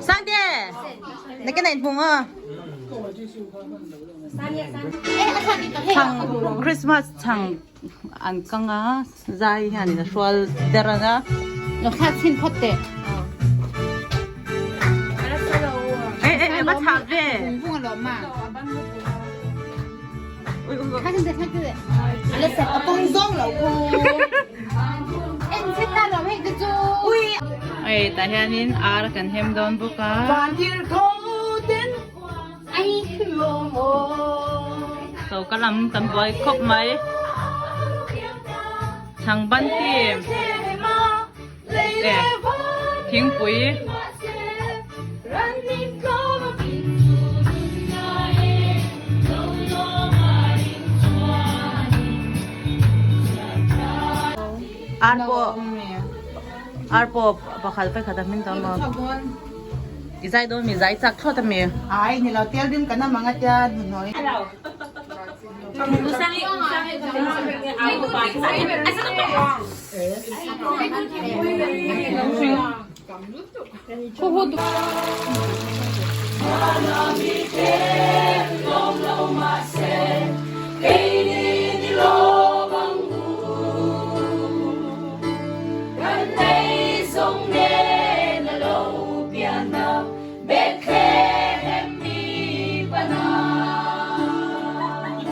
Sangte nakin ah in hmu nga. Chhang Christmas chhang an kang a zai hian in a hrual der ang a. Lo thlak chhin phawt teh. Eh eh eh va chah ve. Vung a lawm a. Thlak chhin teh thlak chhin teh. A la sep a pawng zawng lo khu. En chhin ta lawm hei te chu. Ui. Hei tah hianin ar kan hem dawn bawk a. Vantir tho ten Ai. lawm aw. So ka lam kan buai khawp mai. Chhang ban team eh thingpui ar pawh ar pawh pakhat pakhat a hmin tawh maw i zai dawn mi zai chak thlawt ami. Ai ni lo tel rim kan amang atia hnuhnawih.